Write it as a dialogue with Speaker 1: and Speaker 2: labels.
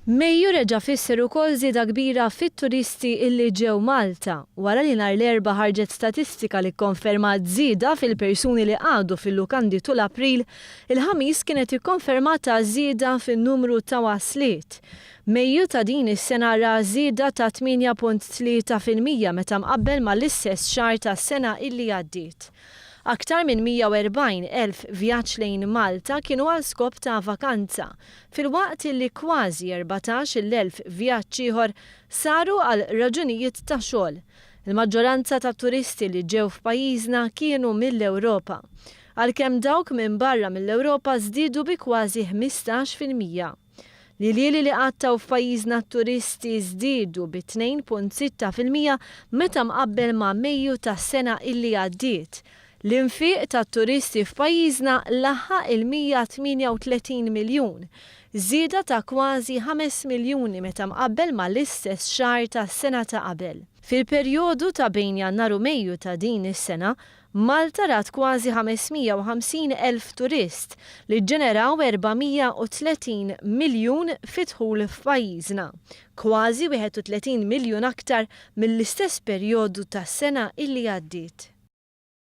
Speaker 1: Mejju reġa' fisser ukoll żieda kbira fit-turisti illi ġew Malta. Wara li nhar l-Erbgħa ħarġet statistika li kkonfermat żieda fil-persuni li qagħdu fil-lukandi tul April, il-Ħamis kienet ikkonfermata żieda fin-numru ta' wasliet. Mejju ta' din is-sena ra żieda ta' 8.3% meta mqabbel mal-istess xahar tas-sena illi għaddiet. Aktar minn 140,000 vjaġġ lejn Malta kienu għal skop ta' vakanza, filwaqt illi kważi 14,000 vjaġġ ieħor saru għal raġunijiet ta' xogħol. Il-maġġoranza tat-turisti li ġew f'pajjiżna kienu mill-Ewropa, għalkemm dawk minn barra mill-Ewropa żdiedu bi kważi 15%. L-iljieli li qattgħu f'pajjiżna t-turisti żdiedu bi 2.6% meta mqabbel ma' Mejju tas-sena illi għaddiet. L-infiq tat-turisti f'pajjiżna laħaq il-138 miljun, żieda ta' kważi ħames miljuni meta mqabbel mal-istess xahar tas-sena ta' qabel. Fil-perjodu ta' bejn Jannar u Mejju ta' din is-sena, Malta rat kważi 550 elf turist li ġġeneraw 430 miljun fi dħul f'pajjiżna, kważi 31 miljun aktar mill-istess perjodu tas-sena illi għaddiet.